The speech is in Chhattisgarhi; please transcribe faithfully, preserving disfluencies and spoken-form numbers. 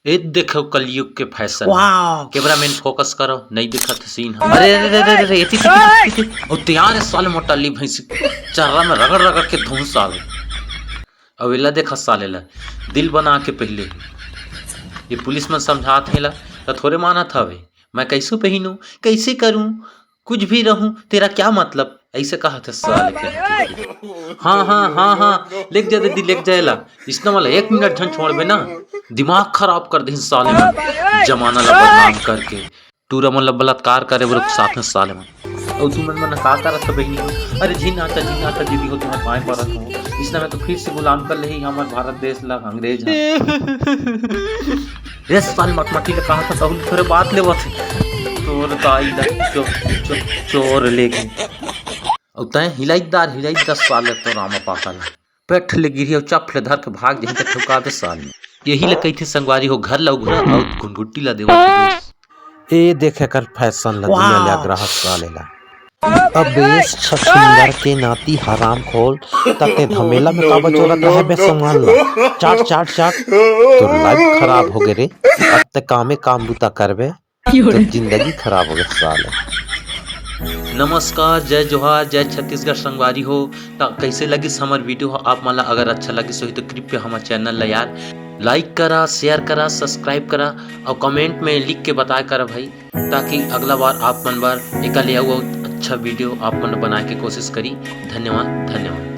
ए देखो कलयुग के फैशन। वाह। कैमरामैन फोकस करो, नहीं दिखत सीन ह। अरे, अरे, अरे, अरे, अरे, एती, एती, एती, एती। अउ तैयार हे साले मोर टल्ली भैंसी। चर्रा में रगड़ रगड़ के धोहूं साले। अउ एला देखा साले ला, दिल बना के पहले। ये पुलिस मन समझात हे ला, त थोरे मानत हवे। मैं कैसे पहनूं, कैसे करूं, कुछ भी रहूं, तेरा क्या मतलब? ऐसे कहा था साले के। हाँ, हाँ, हाँ, हाँ, लेग जा दीदी, लेग जा एला। इसने वाला एक मिनट झन छोड़बे ना, दिमाग खराब कर दे साले मन। जमाना ला बदनाम करके टूरा मन ला बलात्कार करे बर उकसात हे साले मन। अउ तुमन मन का करत हो बहिनी? अरे झिन आता, झिन आता दीदी हो, तुम्हार पाए परत हो। इसने में तो फिर से गुलाम कर लेही हमर भारत देश ला अंग्रेज ह। रे साले मटमटी ला कहा था, तहुल थोरे बात लेवत हे। तोर दाई ला चो-, चो-, चोर लेके। अउ तैं हिलाइदार, हिलाइदार साले तो रामा पाका ला। पेट ले गिरी अउ चप ले धर के भाग जही त ठुका दे साले। यही ले कहिथे संगवारी हो, घर ला उघरा अउ घुनघुटी ला देवत हे। ए देख एकर फैशन ला, दुनिया ले वाह। अग्रह साले ला। अबे छछुंदर के नाती हराम खोल, तते धमेला में काबर चोरत रहे बे संगवारी ला। चाट, चाट, चाट। तोर लाइफ खराब हो गे रे। अब ते कामे काम बुता करबे, तोर जिंदगी खराब हो गे साले। नमस्कार, जय जोहार, जय छत्तीसगढ़ संगवारी हो। त कैसे लगिस हमर वीडियो ह आप मन ला? अगर अच्छा लगिस होही तो कृपया हमर चैनल ला यार लाइक करा, शेयर करा, सब्सक्राइब करा अउ कमेंट में लिख के बताया करा भाई, ताकि अगला बार आप मन बर एकर ले अउ अच्छा वीडियो आप मन बनाए के कोशिश करी। धन्यवाद, धन्यवाद।